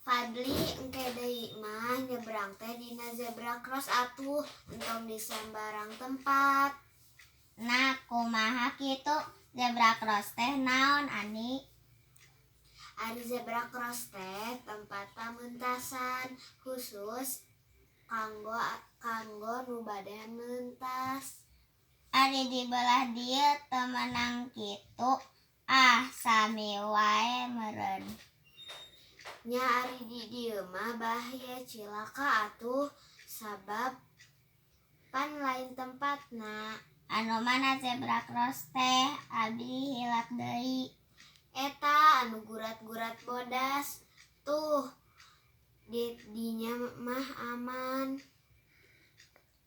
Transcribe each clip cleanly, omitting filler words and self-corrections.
Fadli, engke deui mah nyebrang teh dina zebra cross atuh, entong di sambarang tempat. Nah, kumaha kitu? Zebra cross teh naon, Ani? Ari zebra cross teh tempat pamentasan khusus kanggo kanggo nu bade mentas. Ari di belah dieu teu meunang kitu? Ah, sami wae meureun. Nya, ari di dieu mah bahaya cilaka atuh, sabab pan lain tempatna. Anu mana zebra cross teh? Abi hilap deui. Eta anu gurat-gurat bodas tuh, di dinya mah aman.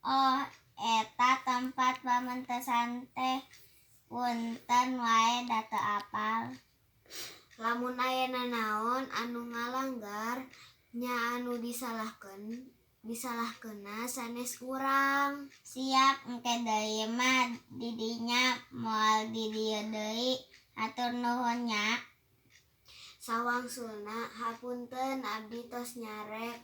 Oh, eta tempat pamentasan teh. Punten wae da teu apal. Lamun aya nanaon anu ngalanggar nya, anu disalahkeunna sanes urang. Siap, engke deui mah di dinya moal di dieu deui. Hatur nuhun nya. Sawangsulna, hapunten abdi tos nyarek,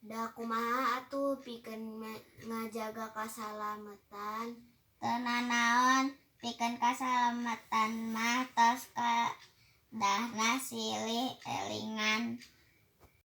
da kumaha atuh pikeun ngajaga kasalametan. Teu nanaon, pikeun kasalametan mah tos kadahna silih elingan.